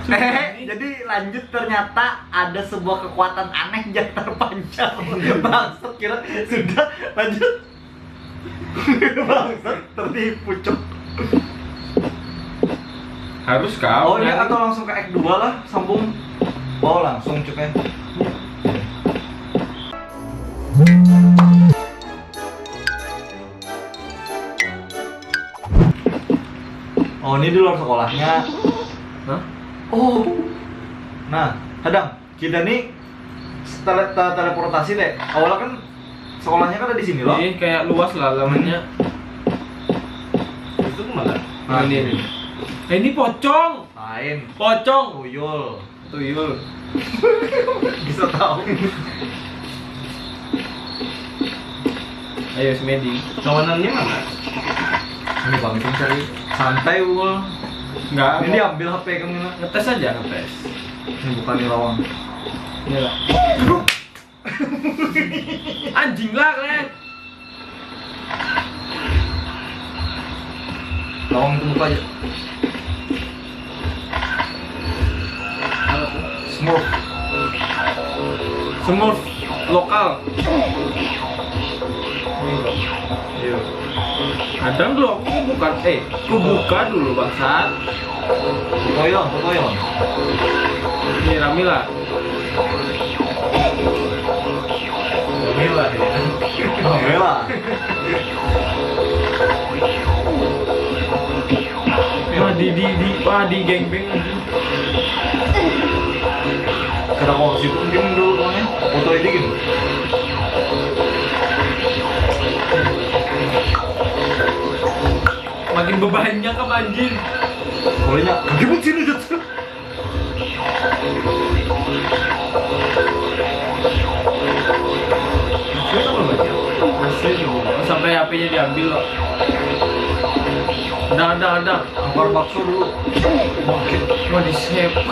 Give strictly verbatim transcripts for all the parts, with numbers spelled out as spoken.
Eh, jadi lanjut, ternyata ada sebuah kekuatan aneh yang terpancar. Bangsat, kira sudah lanjut. Bangsat, tertipu, cok. Harus kau. Oh, ini atau langsung ke act dua lah, sambung. Oh, langsung, cok, ya. Oh, ini di luar sekolahnya. Hah? Oh. Nah, kadang kita nih tele- te- teleportasi deh. Awalnya kan sekolahnya kan ada di sini loh. Jadi kayak luas lah lawannya. Itu kemana? Nah, ini, ini. Eh, ini pocong. Lain. Pocong. Tuyul. Tuyul. Bisa tahu. Ayo, Smedi. Kawanannya mana? Ini pamit cari. Santai, Ul. Enggak. Ini diambil H P kamu, Nak. Ngetes aja, ngetes. Ini bukan di lawang. Ini lah. Anjing lah kalian. Lawang itu buka aja. Smurf. Smurf lokal. Iya. Kadang dulu aku buka, eh, aku buka dulu, bangsat. Fotoyon, fotoyon. Ini rame lah. Mila ya. Mila. Wah, di di di wah, di gangbang aja. Kenapa waktu itu mungkin dulu namanya? Foto ini gini. Makin bebanyak apa, anjir? Pokoknya kaki pun sini, Jut. Asli tuh. Sampai H P-nya diambil loh. Ada, ada, ada. Angkor bakso dulu. Wah, disepak.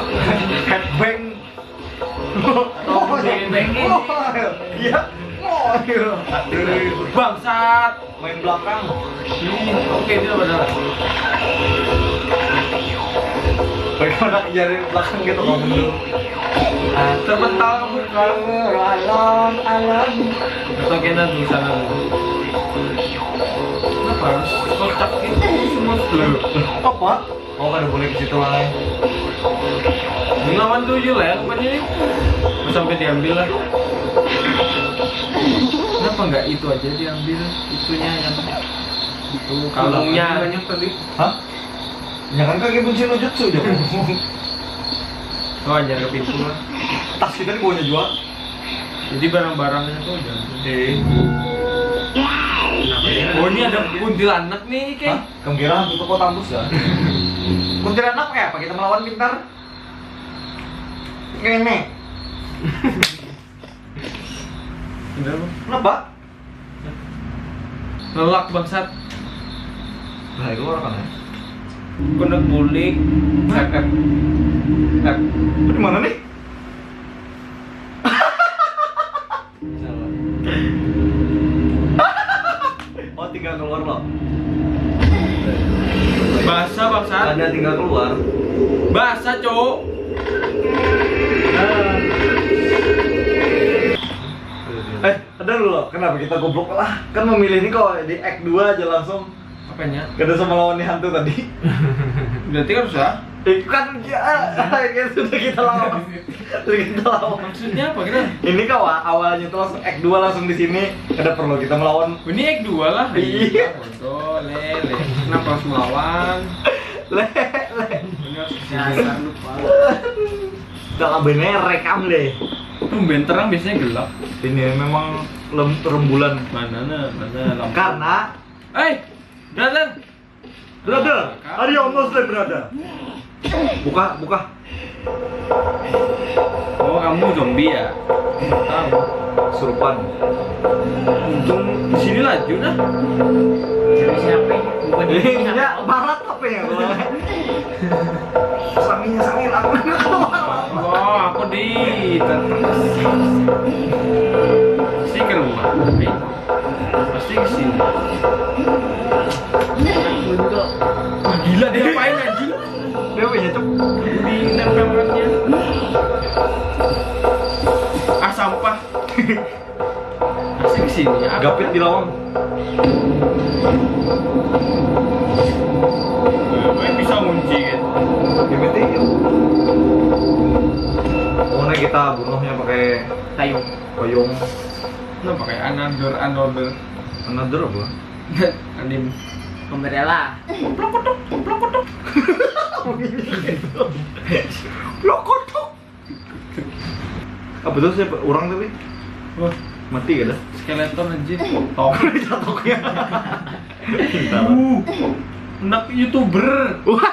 Headbang. Atau beng-beng ini. Oh, iya. Oh, iya. Bangsat. Main belakang. Ini oke, dia benar. Bagaimana jari belakang gitu, kamu dulu? Terpental bukan. Alam, alam. Atau kena di sana dulu. Kenapa harus kocak gitu semua dulu? Apa? Oh, kada boleh ke situ lah. Ini lawan tujuh lah ya, rupanya ini. Sampai diambil lah. Kenapa nggak itu aja diambil? Itunya yang itu kalungnya. Banyak tadi. Hah? Ya kan kaki kunci no jutsu aja. Oh, aja ke pintu lah. Tas kita dibawanya juga. Jadi barang-barangnya tuh jangan. Eh, Oh, ini ada kuntilanak nih, Keng. Hah? Kamu kira hantu toko tampus ya? Kuntilanak kayak apa? Kita melawan pintar. Nenek. Kenapa? Kenapa? Lelak, bangsat. Nah, itu orang kan ya. Kena bulik. F F. F. Itu di mana nih? Oh, tinggal keluar loh. Basah, bangsat. Ada tinggal keluar. Basah, cok. Eh, ada dulu loh. Kenapa kita goblok lah? Kan memilih ini kok di act dua aja langsung. Apanya? Kada sama lawan nih hantu tadi. Berarti harus ya? Eh, kan ya, kayak sudah kita lawan. Sudah kita lawan. Maksudnya apa kita? Ini kawa awalnya tuh langsung act dua langsung di sini. Kada perlu kita melawan. Ini act dua lah. Iya. Bodoh, lele. Kenapa harus melawan? Le, le. Ini harus di sini. Dasar lupa. Udah lah bener rekam deh. Tumben terang, biasanya gelap. Ini memang lem, rembulan. Mana nah, mana lampu? Karena Eh, brother. Brother, are you almost there, brother? Buka, buka. Oh, kamu zombie ya? Tahu. Surupan. Untung di sini laju dah. Jadi siapa ini? Bukan Eh, ini. ya, barat apa ya? Sanginya sangin aku. Oh, aku di pasti ke rumah. Pasti ke sini. Untuk Gila, dia apain, anjing? Apa ya, Cok? Di tempelannya. Ah, sampah. Asik sini. Apa? Gapit di lawang. Gue bisa ngunci gitu. Gapit iya. Pokoknya kita bunuhnya pakai payung. Payung. Nah, pakai another, another. Another apa? Anim. Umbrella. Plok kotok, plok kotok. Plok kotok. Apa tuh siapa? Orang tapi? Wah, mati gak ada? Skeleton aja. Tok. Jatuhnya. Pintar. Uh, anak YouTuber. Wah.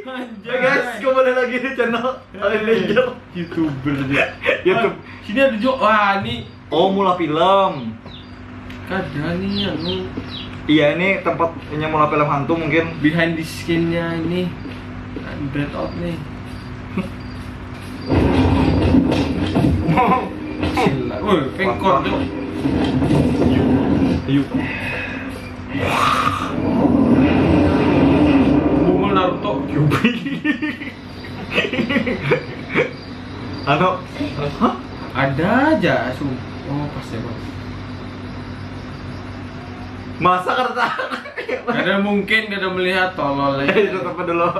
Anjay. Ya guys, kembali lagi di channel Alien Danger. YouTuber dia. YouTube. Ah, sini ada juga. Wah, ini. Oh, mula film. Kada nih, anu. Iya, ini tempatnya mula film hantu mungkin. Behind the scene-nya ini. Breath out nih. Sila. Woi, pengkor tuh. Ayo. Bungul Naruto. Yubi. Anu, hah? Ada aja, sum. Oh, pas ya, Bang. Masa kereta? Kada mungkin kada melihat, tolol ya. Eh, tetap dulu.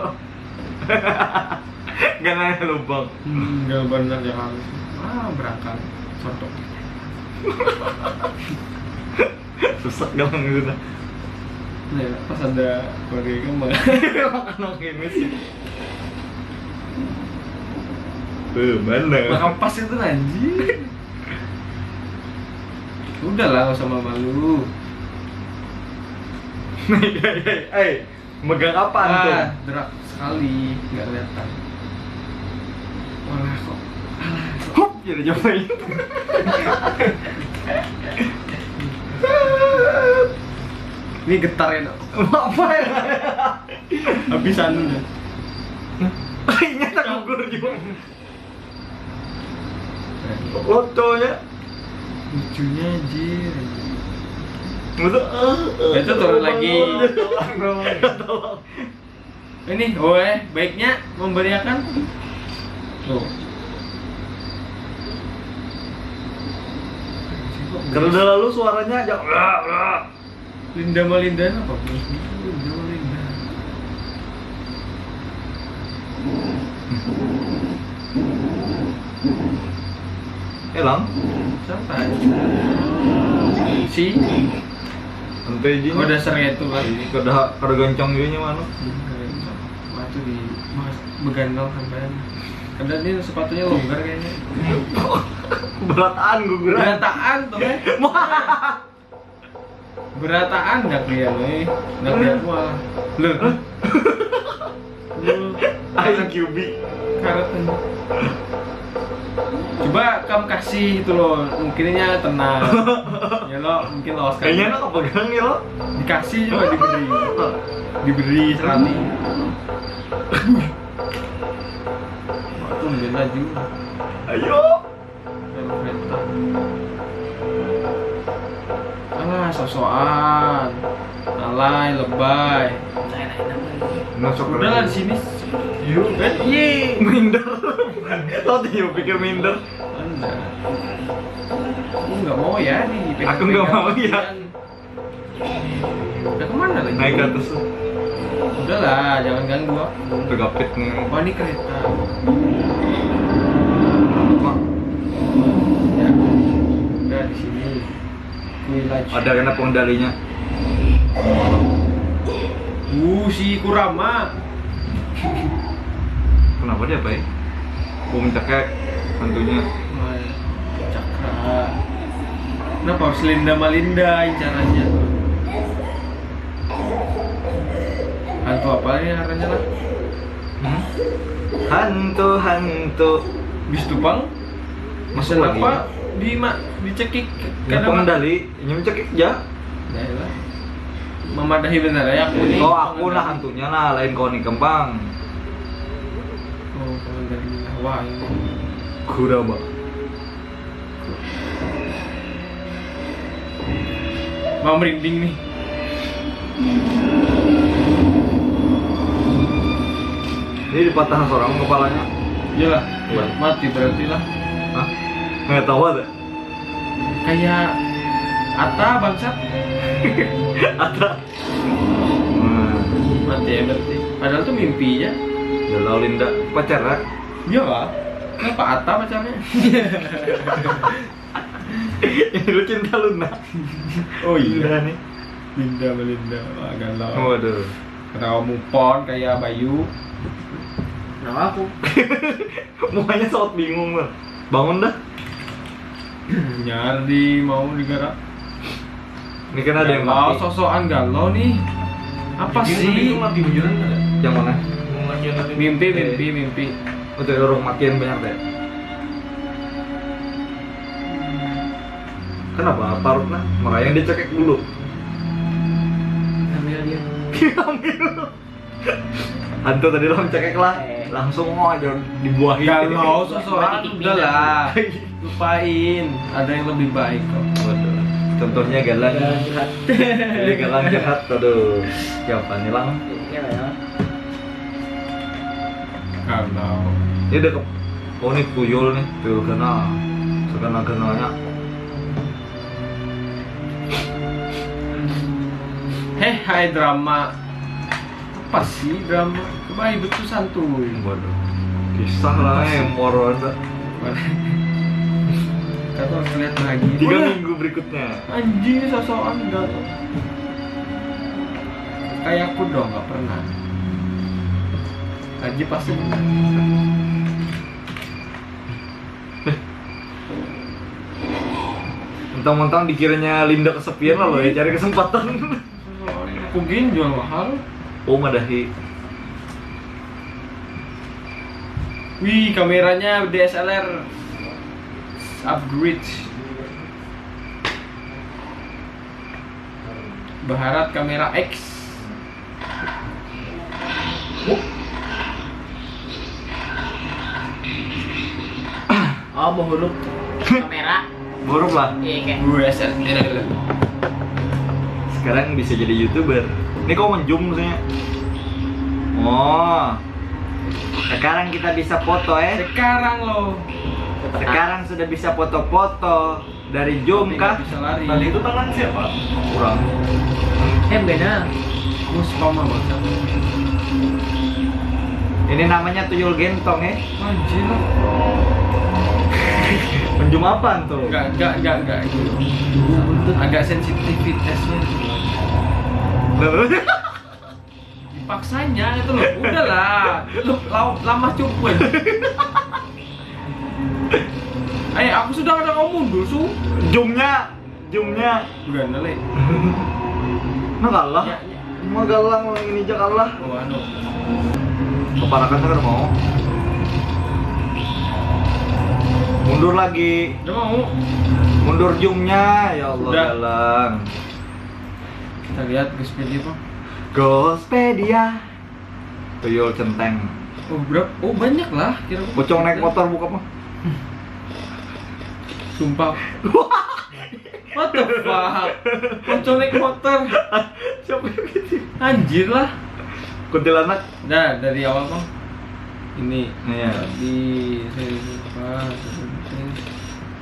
Gak nanya lubang. Hmm, gak benar ya, Kang. Ah, berangkat. Contoh. Susah gampang gitu dah. Nah, pas ada keluarga ikam, Bang. Makan oke sih. Eh, mana? Makan pas itu, anjing. Udahlah, gak usah malu. Hei, hei, hei. Megang apa antum? Ah, derak sekali, nggak kelihatan. Walah, kok. Alah, kok. Hup, jadi nyobain. Ini getar ya, Dok. Apa ya? Habis anunya. Kayaknya tak gugur juga. Fotonya. Lucunya, anjir. Masa, eh, eh, itu turun lagi. Tolong, tolong. Ini, weh, baiknya memberiakan. Tuh. Karena lalu suaranya aja. Linda Malinda apa? Linda Malinda. Elang? Siapa? Si? Santai ji. Oh, dasarnya itu lah. Ini kada, kada gancang juga nya, mana? Waktu di Mas begandal sampean. Kada, ini sepatunya longgar kayaknya. Berataan guguran. Berataan tuh, eh. Berataan dak dia, eh. Dak dia, wah. Loh. Loh. Aing Q B. Karet ini. Coba kam kasih itu loh, mungkinnya tenang. Ya lo, mungkin lo sekali. Kayaknya lo kepegang ya lo. Dikasih juga, diberi. Diberi sekali. Wah, tumben laju. Ayo. Alah, sosokan. Alay, lebay. Nah, sok. Udah lah di sini. Yuk. Eh, iya. Minder. Tau tuh, yuk pikir minder. Enggak. Aku nggak mau ya dipegang-pegang. Aku nggak mau ya. Udah kemana lagi? Naik ke atas tuh. Udahlah, jangan ganggu aku. Tergapit nih. Oh, ini kereta. Mak. Ya. Udah di sini. Kui laju. Ada kena pengendalinya. Uh, si Kurama. Kenapa dia, Pak? Bom cekek hantunya. Cakra. Kenapa harus Linda Malinda incarannya? Hantu apa ini ngarannya lah? Hmm? Hantu, hantu. Bis tupang? Masuk lagi. Kenapa di ma-, dicekik? Kenapa? Pengendali, ini mencekik ya. Dah lah. Memadahi benar ya aku nih. Oh, aku nah hantunya nah, lain kau nih kembang. Oh, pengendali lah. Wah, ini. Kurama. Mau merinding nih. Ini dipatah seorang kepalanya. Iyalah, Iya. ma- mati berarti lah. Hah? Nggak tahu ada. Kayak Ata bangsat. Ata. Nah, Mati ya berarti. Padahal tuh mimpinya. Galau Linda. Pacar lah. Iya lah. Kenapa Ata pacarnya? Ini lu cinta Luna. Oh iya. Linda nih. Linda Melinda. Wah, galau. Waduh. Kenapa move on kayak Bayu? Kenapa aku? Mukanya sangat bingung tuh. Bangun dah. Nyari mau digarap. Ini kan ada yang Galau, mati. Sosokan galau nih. Apa Jadi, sih? Itu mati beneran nggak? Yang mana? Mau ngajar nanti. Mimpi, Eh. mimpi, mimpi. Oh, jadi orang makin banyak deh. Kenapa parutnya? Makanya dicekek dulu. Ambil dia. Ambil. Hantu tadi lah mencekek lah. Eh. Langsung mau aja dibuahin. Galau sosokan Berarti udah lah. Lupain. Ada yang lebih baik kok. Waduh. Contohnya galang. Galang curhat. Jadi galang curhat. Aduh. Siapa nih lang? Iya ya. Galau. Ini udah ke Oh, ini tuyul nih, tuyul kenal. Sekenal-kenalnya. Heh, hai drama. Apa sih drama? Coba hidup tuh santuy. Waduh. Kisah lah Apa sih? yang moro ada. Kita tuh harus lihat bahagia. Tiga Udah. minggu berikutnya. Anjing, sosokan enggak. Kayak aku dong, nggak pernah. Haji pasti pernah. Mentang-mentang dikiranya Linda kesepian lah lo ya, cari kesempatan. Mungkin jual mahal. Oh, madahi. Wih, kameranya D S L R upgrade. Baharat kamera X. Oh, berhuruf kamera. Buruk lah. Iya, kayak Gue asal. Sekarang bisa jadi youtuber. Ini kau menjum maksudnya. Oh, sekarang kita bisa foto eh. Sekarang lo. Sekarang sudah bisa foto-foto dari jum Tapi kah? nggak bisa lari. Tadi itu tangan siapa? Kurang. Eh, beda. Muspama bangsat. Ini namanya tuyul gentong eh. Anjir. Menjum apaan tuh? Enggak, enggak, enggak, enggak. Agak sensitivitasnya. Paksanya itu loh. Udahlah. Lu lau- lama cukup. Eh, aku sudah ada kau mundur su. Jumnya, jumnya. Bukan lele. Nah kalah. Ya, ya. Mau galang orang ini aja kalah. Oh, anu. Keparakan kan mau. Mundur lagi. Udah mau. Mundur jumnya, ya Allah Udah. Galang. Kita lihat Gospedia apa? Gospedia. Tuyul centeng. Oh, berapa? Oh, banyak lah kira. Pocong naik motor buka apa? Sumpah. What the fuck? Pocong naik motor. Siapa yang gitu? Anjir lah. Kuntilanak. Nah, dari awal mah ini Iya. di seribu apa?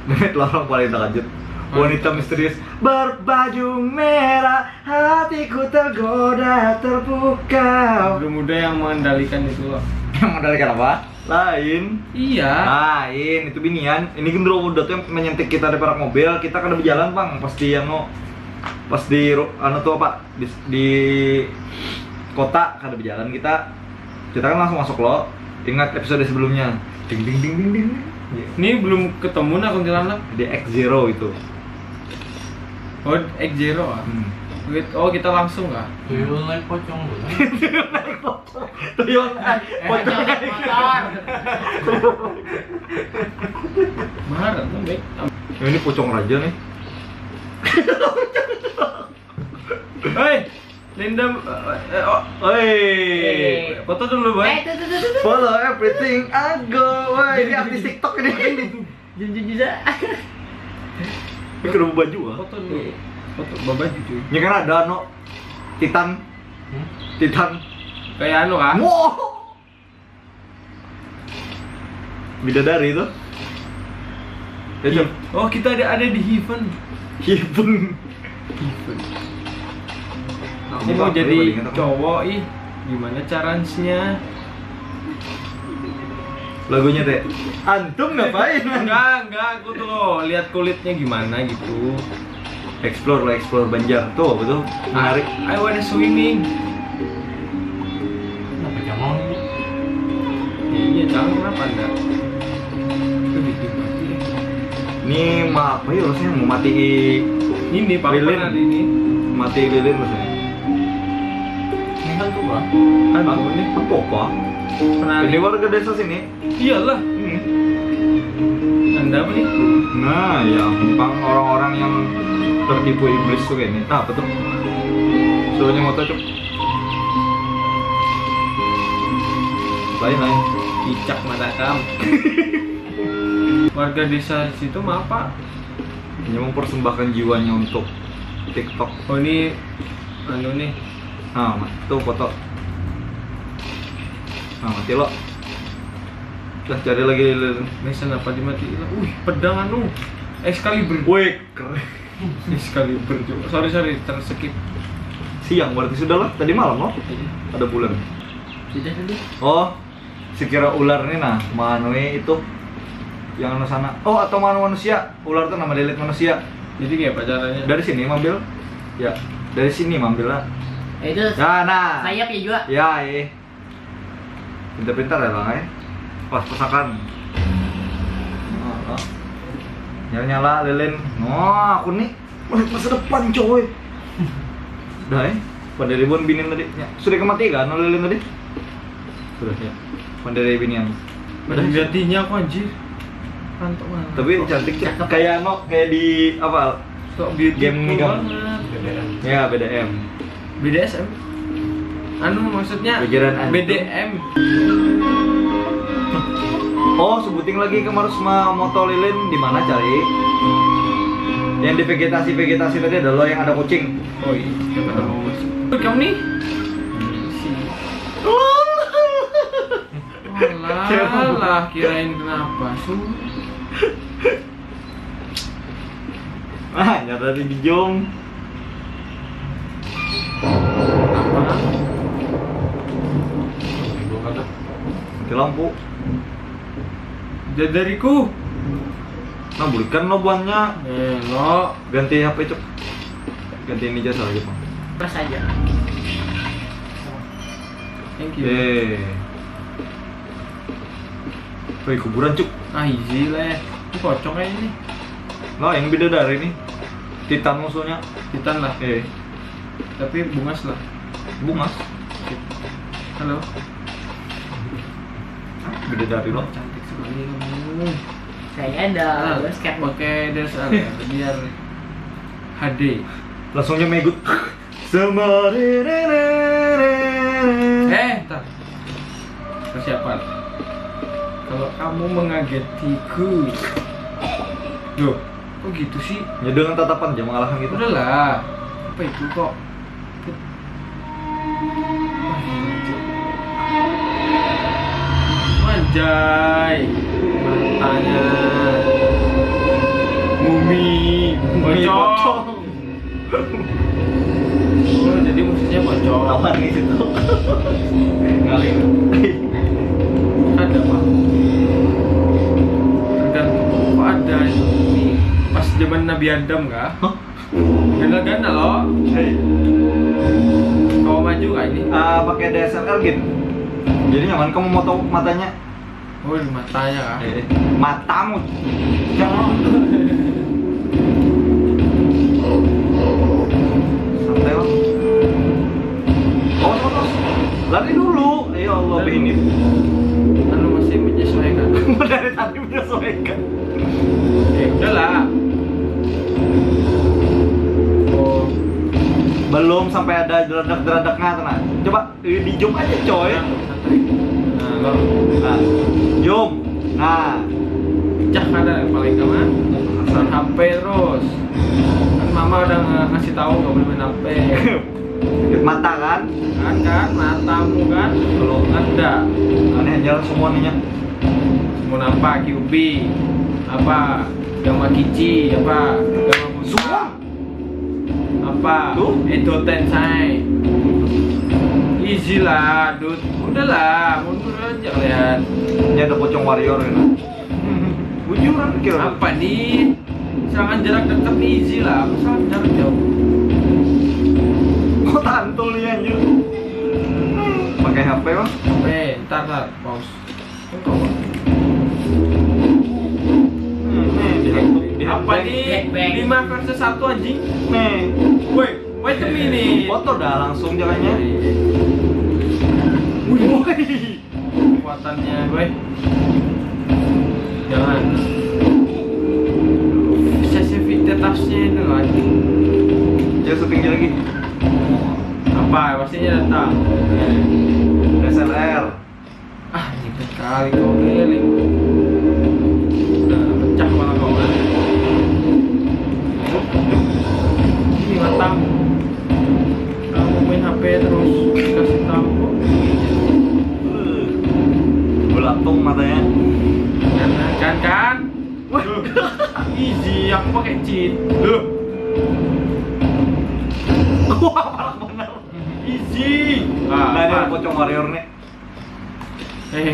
Demet lah orang paling terkejut. Wanita misterius berbaju merah, hatiku tergoda terpukau. Muda-muda yang mengendalikan itu loh. Yang mengendalikan apa? Lain. Iya. Lain, itu binian. Ini genderuwo udah tuh yang menyentik kita di parak mobil, kita kada berjalan pang. Pas di anu, pas di ru- anu tuh apa? Di, di kota kada berjalan kita. Kita kan langsung masuk lo. Ingat episode sebelumnya. Ding ding ding ding ding. Iya. Ini belum ketemu nah kuntilanak. Di X Zero itu. Oh, X Zero ah. Hmm. Wait, oh kita langsung kah? Tuyul naik pocong tuh kan. Tuyul, eh, pocong. Mahal tuh baik. Ini pocong raja nih. Hei, Linda, eh, eh, oh, Oi. foto dulu boy. Eh, tuh, tuh, tuh, tuh, tuh. Follow everything I go. Woi, ini artis TikTok ini. Jun, jun, jun, jun. Ini kena baju ah. Foto dulu. Foto babaju cuy. Ini kan ada anu Titan. Hmm? Titan. Kayak anu kah? Wow. Bidadari tuh. Ya, Cok. Oh, kita ada ada di heaven. Heaven. Aku mau jadi cowok ih. Gimana caranya? Lagunya teh. Antum ngapain? Enggak, enggak, aku tuh lihat kulitnya gimana gitu. Explore lah, explore Banjar tuh, apa tuh? Menarik. I wanna swimming. Kenapa jamau ini? Iya, jangan kenapa enggak? Itu bikin mati ya. Ini mah apa ya rasanya mau mati Ini papan Lilin. Hari ini. Mati lilin rasanya. Ini kan tua. Aduh, ini Apa apa? pernah Ini warga desa sini. Iyalah. Hmm. Anda apa nih? Nah, ya, numpang orang-orang yang tertipu iblis tuh kayak ini. Nah, apa tuh? Suruhnya motor, Cuk. Lain, lain. Cicak mata kam. Warga desa situ mah apa? Dia mempersembahkan jiwanya untuk TikTok. Oh, ini anu nih. Nah, tuh foto. Nah, mati lo. Lah, cari lagi lilin. Mesan apa dimati? Wih, pedang anu. Excalibur. Wih, keren. Excalibur juga. Sorry, sorry, terskip. Siang berarti sudah lah. Tadi malam loh. Iya. Ada bulan. Sudah tadi. Oh, sekira ular nih nah, manui itu yang anu sana. Oh, atau manu manusia. Ular tuh nama lelet manusia. Jadi kayak apa caranya? Dari sini mambil. Ya, dari sini mambil lah. Eh, itu Nah, nah. Sayap ya juga. Ya, eh. Pintar-pintar ya, Bang, eh. Pas pesakan. Oh, oh. Nyala-nyala lilin. Oh, aku nih melihat masa depan, coy. Dah, eh. Pandai ribuan binin tadi. Ya, sudah kemati kan lilin tadi? Sudah ya. Pandai binian. Mending gantinya aku anjir. Mantap banget. Tapi cantik, Cek. Kayak no, kayak di apa? Sok beautiful Game ini, Kang. Banget. Ya, B D M. B D S M. Anu maksudnya Pikiran antum. B D M. Oh, sebuting lagi ke harus ma- moto lilin di mana cari? Yang di vegetasi-vegetasi tadi ada lo yang ada kucing. Oh iya, kita mau masuk. Kamu nih. Walah, lah kirain kenapa su? Ah, nyata di jom. Apa? Gua kata Mati lampu. Dadariku. Nah, bulikan lo buannya. Eh, lo Ganti H P, Cuk. Ganti ini jasa aja, Bang. Press aja. Thank you. Eh. Wih, kuburan, Cuk. Ah, easy lah. Ini pocong aja nih. Nah, yang beda dari ini. Titan musuhnya. Titan lah. Eh, Tapi bungas lah. Bungas. Halo. Beda dari lo. Cantik sekali kamu. Saya ada Ah, basket. Pakai dasar ya, biar H D. Langsungnya megut. Sama. Eh, ntar. Persiapan. Kalau kamu mengagetiku. Duh, kok gitu sih? Ya dengan tatapan aja mengalahkan gitu. Udahlah. Apa itu kok? Anjay. Matanya. Mumi. Mumi Pocong. pocong. Oh, jadi musuhnya pocong. Lawan di situ. Ngalir. Ada apa? Tergantung apa ada. Ini pas zaman Nabi Adam kah? Hah? Gana-gana loh. Hei. Kau maju kah ini? Ah, pakai D S L R gin. Jadi nyaman kamu mau tahu matanya. Oh, di matanya kah? Eh, matamu. Jangan. Santai, Bang. Awas, awas, awas. Lari dulu. Ya Allah, ini. Anu masih menyesuaikan. Dari tadi menyesuaikan. Ya udahlah. Oh, Belum sampai ada jeradak-jeradaknya, tenang. Coba, eh, di jump aja, coy. Nah, lo Nah, jump. Nah, pecah ada paling kamu main H P terus. Kan mama udah ng- ngasih tahu nggak boleh main H P. Mata kan? Kan kan matamu kan Kalau ada. Aneh aja lah semua nih, ya. Apa Q B? Apa Gamma Kici? Apa Gamma Busa? Apa? Tuh. Edo Tensai. Easy lah, dude. Udahlah, mundur aja kalian. Ini ada pocong warrior ini. Bujuran kira. Apa nih? Serangan jarak dekat nih easy lah. Apa serangan jarak jauh? Kok tantul nih anjir? Pakai H P, Bang? Eh, ntar, ntar, pause. Hmm, nih, di, di, Apa nih? Back, back. Lima versus satu anjing. Nih. Woi, wait a minute. Foto dah langsung jalannya. Wih. Kekuatannya, woi. Jangan. Sensitivitasnya itu lagi. Coba syuting lagi. Apa? Pastinya datang. S L R. Ah, ribet kali kau lele. Udah pecah malah kau kan. Ini matang. Kamu main H P terus kasih tahu. Belatung matanya. Kan kan? Wah, easy, aku pakai cheat. Loh. Wah, parah bener. Easy. Nah, ini ada Apa? Pocong Warrior nih. Eh,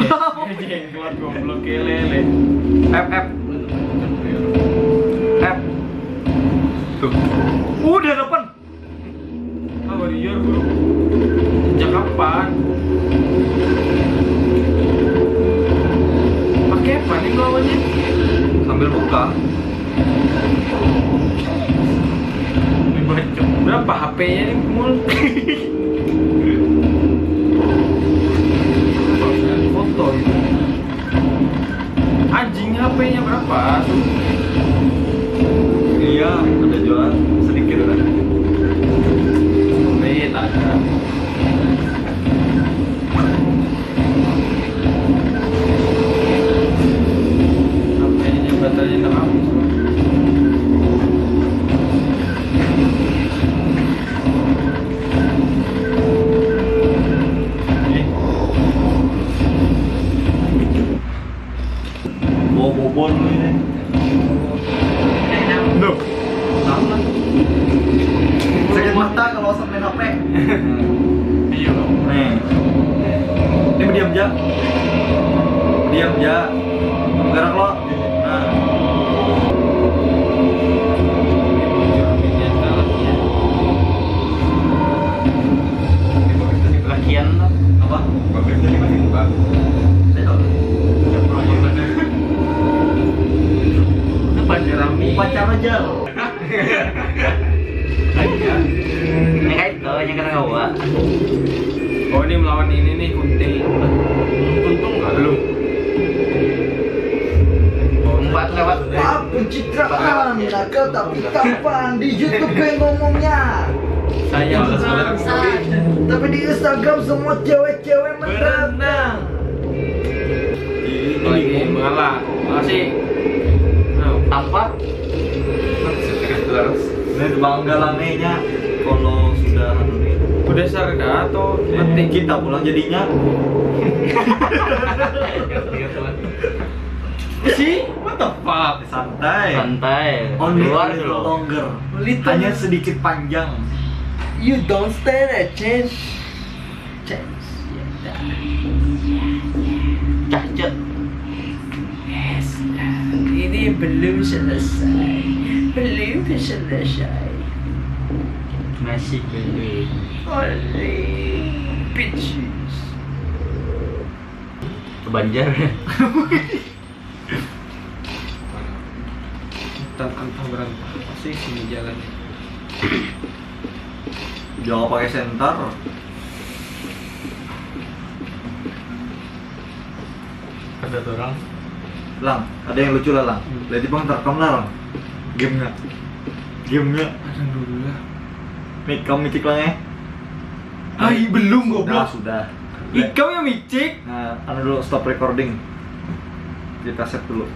jenggot goblok kelele. F F. F. Tuh. Udah depan. Ah, warrior, bro. Sejak kapan? Pakai apa nih lawannya? Sambil buka. Berapa H P-nya nih, Mul? Foto gitu. Anjing, H P-nya berapa? Iya, ada jual sedikit kan. Wait, ada. H P-nya baterainya udah habis. Bawa bobor lu ini. Duh. Kenapa? Sakit mata kalau usah main H P. Iya. Nih. Ini berdiam aja. Diam aja. Gerak lo. Nah. Lakian. Apa? Itu pacar rami. Pacar aja. Yang kait tuh, yang kena kawa. Oh, ini melawan ini nih, Kunti. Kuntung nggak? Belum. Empat lewat. Maaf pencitraan, nakal tapi tampan di YouTube kayak ngomongnya. Saya Tapi di Instagram semua cewek-cewek mendatang. berenang. Lagi mengalah. Makasih. Nah, Tampar. Ini bangga lamanya kalau sudah anu nih. udah serga atau mati? Kita pulang jadinya. Si, what the fuck? Santai. Santai. Only Keluar a little dulu. Longer. Little- Hanya sedikit panjang. You don't stand a chance. Chance. Ya dah. Cacet. Yes. Ini belum selesai. Belum selesai. Masih belum. Only bitches. Ke Banjar. Hutan antah berantah, pasti sini jalannya. Jangan pakai senter. Ada orang. Lang, ada yang lucu lah, Lang. Berarti bang terekam lah, Lang. Gamenya. Gamenya. Ada dulu lah. Nih, kamu micik lang ya. Ai, belum, Sudah, goblok. Sudah. Ikam yang micik. Nah, anu dulu, stop recording. Kita save dulu.